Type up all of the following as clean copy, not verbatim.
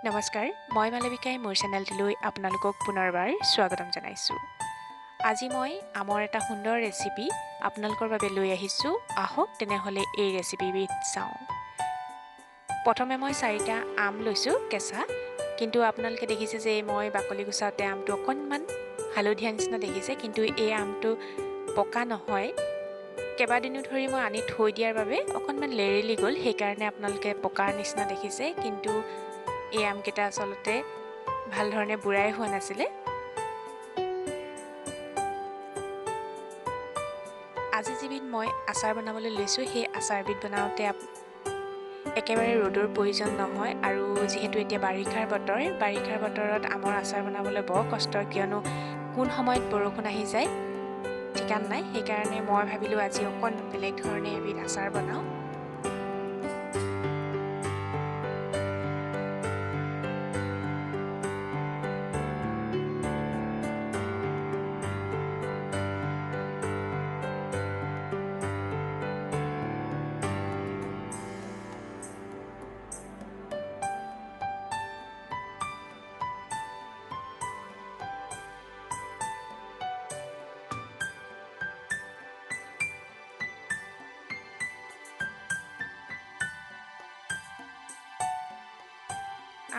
নমস্কাৰ, মই মালবিকাই মোৰ চেনেলটোলৈ আপোনালোকক পুনৰবাৰ স্বাগতম জনাইছোঁ। আজি মই আমৰ এটা সুন্দৰ ৰেচিপি আপোনালোকৰ বাবে লৈ আহিছোঁ। আহক তেনেহ'লে এই ৰেচিপিবিধ চাওঁ। প্ৰথমে মই চাৰিটা আম লৈছোঁ কেঁচা, কিন্তু আপোনালোকে দেখিছে যে মই বাকলি গুচাওঁতে আমটো অকণমান হালধীয়া নিচিনা দেখিছে, কিন্তু এই আমটো পকা নহয়। কেইবাদিনো ধৰি মই আনি থৈ দিয়াৰ বাবে অকণমান লেৰেলি গ'ল, সেইকাৰণে আপোনালোকে পকাৰ নিচিনা দেখিছে, কিন্তু এই আমকেইটা আচলতে ভাল ধৰণে বুঢ়াই হোৱা নাছিলে। আজি যিবিধ মই আচাৰ বনাবলৈ লৈছোঁ, সেই আচাৰবিধ বনাওঁতে একেবাৰে ৰ'দৰ প্ৰয়োজন নহয়। আৰু যিহেতু এতিয়া বাৰিষাৰ বতৰ, বাৰিষাৰ বতৰত আমৰ আচাৰ বনাবলৈ বৰ কষ্ট, কিয়নো কোন সময়ত বৰষুণ আহি যায় ঠিকান নাই। সেইকাৰণে মই ভাবিলোঁ আজি অকণ বেলেগ ধৰণে এবিধ আচাৰ বনাওঁ।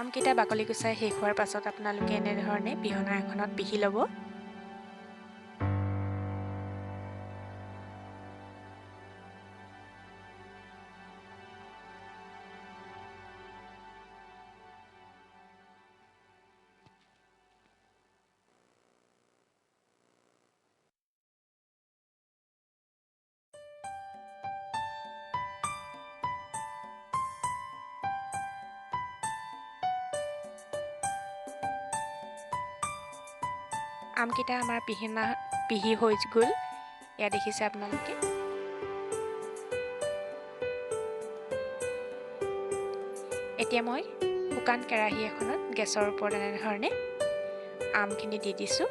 আমকেইটা বাকলি গুচাই শেষ হোৱাৰ পাছত আপোনালোকে এনেধৰণে পিহনা এখনত পিহি ল'ব। আমকেইটা আমাৰ পিহি হৈ গ'ল, এয়া দেখিছে আপোনালোকে। এতিয়া মই শুকান কেৰাহী এখনত গেছৰ ওপৰত এনেধৰণে আমখিনি দি দিছোঁ।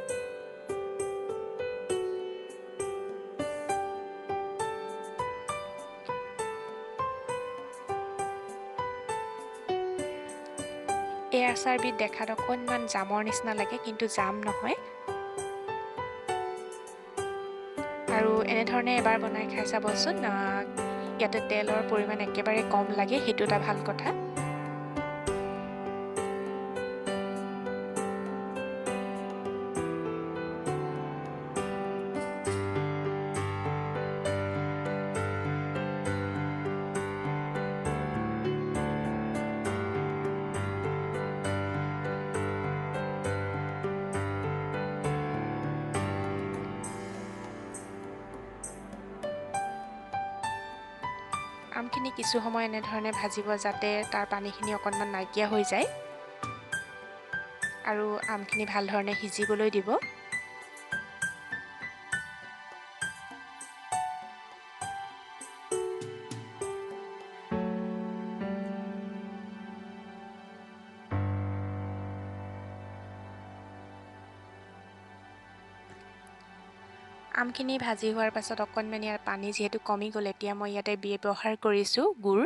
এই আচাৰবিধ দেখাত অকণমান জামৰ নিচিনা লাগে, কিন্তু জাম নহয়। আৰু এনেধৰণে এবাৰ বনাই খাই চাবচোন। ইয়াতে তেলৰ পৰিমাণ একেবাৰে কম লাগে, সেইটো এটা ভাল কথা। আমখিনি কিছু সময় এনেধৰণে ভাজিব যাতে তাৰ পানীখিনি অকণমান নাইকিয়া হৈ যায় আৰু আমখিনি ভাল ধৰণে সিজিবলৈ দিব। আমখিনি ভাজি হোৱাৰ পাছত অকণমান ইয়াৰ পানী যিহেতু কমি গ'ল, এতিয়া মই ইয়াতে ব্যৱহাৰ কৰিছোঁ গুড়।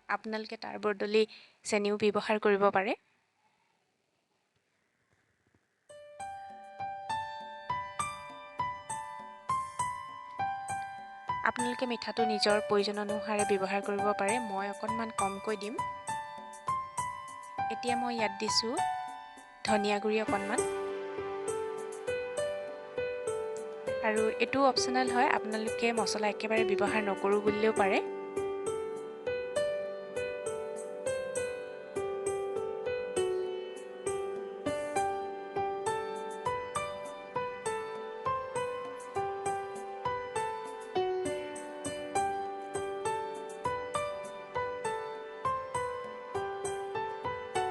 আপোনালোকে তাৰ বদলি চেনিও ব্যৱহাৰ কৰিব পাৰে। আপোনালোকে মিঠাটো নিজৰ প্ৰয়োজন অনুসাৰে ব্যৱহাৰ কৰিব পাৰে, মই অকণমান কমকৈ দিম। এতিয়া মই ইয়াত দিছোঁ ধনিয়া গুড়ি অকণমান, আৰু এইটো অপশ্যনেল হয়, আপোনালোকে মছলা একেবাৰে ব্যৱহাৰ নকৰোঁ বুলিলেও পাৰে।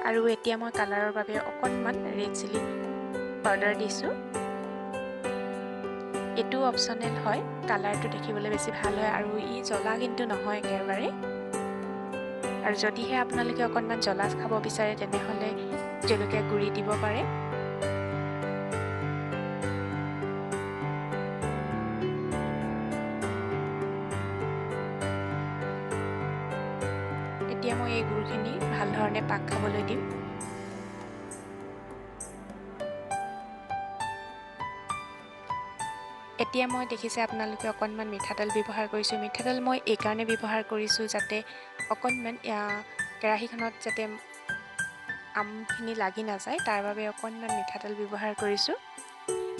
আৰু এতিয়া মই কালাৰৰ বাবে অকণমান ৰেড চিলি পাউডাৰ দিছোঁ। এইটো অপশ্যনেল হয়, কালাৰটো দেখিবলৈ বেছি ভাল হয় আৰু ই জ্বলা কিন্তু নহয় একেবাৰে। আৰু যদিহে আপোনালোকে অকণমান জ্বলা খাব বিচাৰে তেনেহ'লে জলকীয়া গুড়ি দিব পাৰে। এতিয়া মই এই গুড়খিনি ভাল ধৰণে পাক খাবলৈ দিম। এতিয়া মই দেখিছে আপোনালোকে অকণমান মিঠাতেল ব্যৱহাৰ কৰিছোঁ। মিঠাতেল মই এইকাৰণে ব্যৱহাৰ কৰিছোঁ যাতে অকণমান কেৰাহীখনত যাতে আমখিনি লাগি নাযায়, তাৰ বাবে অকণমান মিঠাতেল ব্যৱহাৰ কৰিছোঁ।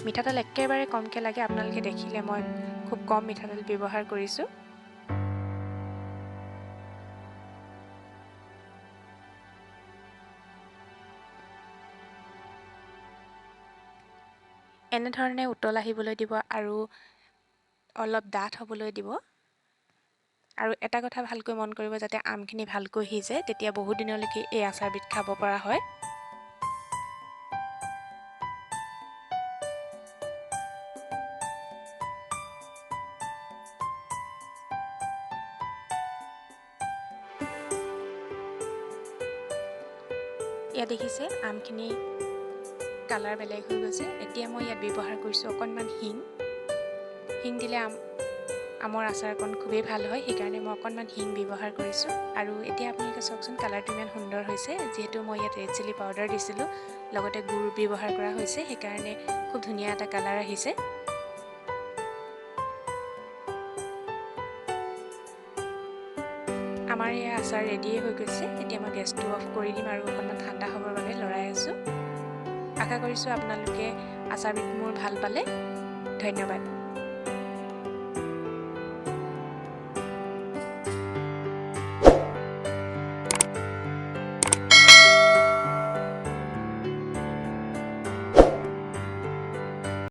মিঠাতেল একেবাৰে কমকৈ লাগে, আপোনালোকে দেখিলে মই খুব কম মিঠাতেল ব্যৱহাৰ কৰিছোঁ। এনেধৰণে উতল আহিবলৈ দিব আৰু অলপ ডাঠ হ'বলৈ দিব। আৰু এটা কথা ভালকৈ মন কৰিব যাতে আমখিনি ভালকৈ সিজে, তেতিয়া বহুত দিনলৈকে এই আচাৰবিধ খাব পৰা হয়। ইয়াত দেখিছে আমখিনি কালাৰ বেলেগ হৈ গৈছে। এতিয়া মই ইয়াত ব্যৱহাৰ কৰিছোঁ অকণমান হিং। হিং দিলে আমৰ আচাৰকণ খুবেই ভাল হয়, সেইকাৰণে মই অকণমান হিং ব্যৱহাৰ কৰিছোঁ। আৰু এতিয়া আপোনালোকে চাওকচোন কালাৰটো ইমান সুন্দৰ হৈছে। যিহেতু মই ইয়াত ৰেড চিলি পাউডাৰ দিছিলোঁ, লগতে গুড় ব্যৱহাৰ কৰা হৈছে, সেইকাৰণে খুব ধুনীয়া এটা কালাৰ আহিছে। আমাৰ এই আচাৰ ৰেডিয়ে হৈ গৈছে। এতিয়া মই গেছটো অফ কৰি দিম আৰু অকণমান ঠাণ্ডা হ'বৰ বাবে লৰাই আছোঁ। আশা কৰিছোঁ আপোনালোকে আচাৰবিধ মোৰ ভাল পালে। ধন্যবাদ।